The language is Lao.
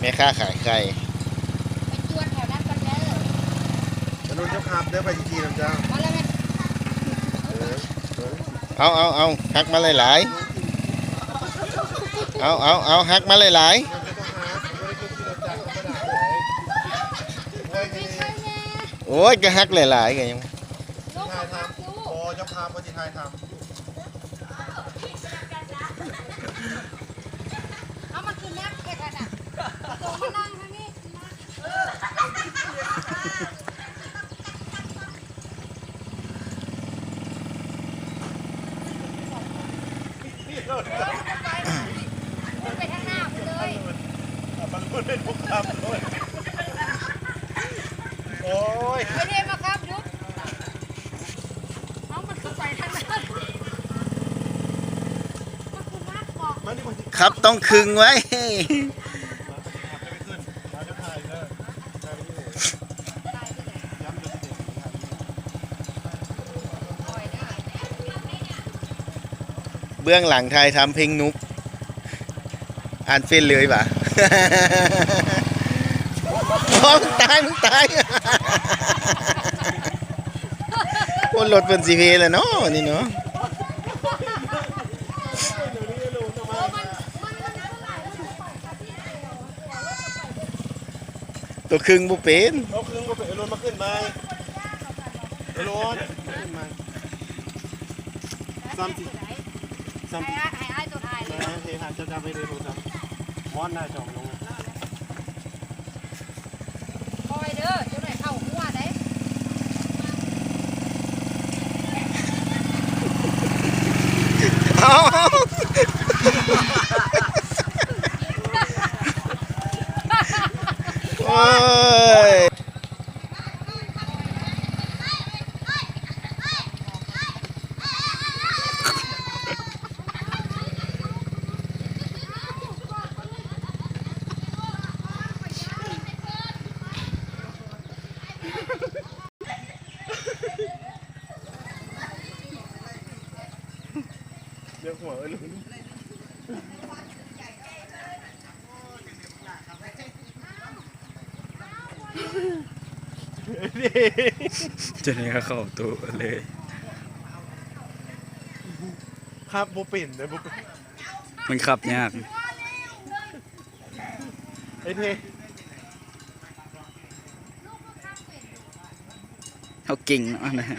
ແມ່ຄ້າຂາຍໄຂ່. ໄປຈວດແຖວນັ້ນກ່ອນເດີ. ອານຸນເຈົ້າຂັບເດີ ຂ້ອຍຊິຂີ່ນຳເຈົ້າ. ມາແລ້ວແມ່. ເອີ ເອີ ເອົາ ເອົາ ເອົາ ຫັກມາຫຼາຍໆ. ເອົາ ເອົາ ເອົາ ຫັກມາຫຼາຍໆ. ໂອ້ຍ ກໍຫັກຫຼາຍໆ ກໍຍັງ ເອົາ ມັນຄືນັກແທ້ນະ. ໂຕມານັ່ງທາງນີ້. ໄປທາງໜ້າພຸ້ນເລີຍ. ໂອ້ຍ ໄປເທມາຄັບ ຢຸດ. ເອົາ ມັນຄືໄປທາງນັ້ນ. ມັນຄືນັກເບາະ. ຂັບຕ້ອງຄຶງໄວ້. ເບື້ອງຫຼັງຖ່າຍທຳເພງນຸບ ອ່ານເຟນເລີຍຫວາ. ໂອ້ ມຶງຕາຍ ມຶງຕາຍ. ໂອ້ ລົດເພິ່ນຊິເພແລ້ວເນາະ ນີ້ເນາະ. ໂຕຄຶງບໍ່ເປັນ ໂຕຄຶງບໍ່ເປັນ. ເອີ ລົດມາຂຶ້ນໃໝ່ ເອີ ລົດຂຶ້ນໃໝ່. ຊ້ຳຊິ ຊ້ຳ ໃຫ້ອ້າຍ ໃຫ້ອ້າຍໂຕຖ່າຍເລີຍ. ເອີ ເຮັດໃຫ້ເຈົ້າຈັບໄວ້ເລີຍໂທລະສັບ ມອນໜ້າຈອມາລົງ. ຄ່ອຍເດີ ເຈົ້າໜ້ອຍເຂົ້າຫົວເດ້. ເອົາ ໂອ້ຍ. ຈະໄດ້ເຂົ້າໂຕະເລີຍ. ຂັບບໍ່ເປັນເດ້ ບໍ່ເປັນ. ມັນຂັບຍາກ. ເອີ ເທ ເຮົາເກັ່ງເນາະ.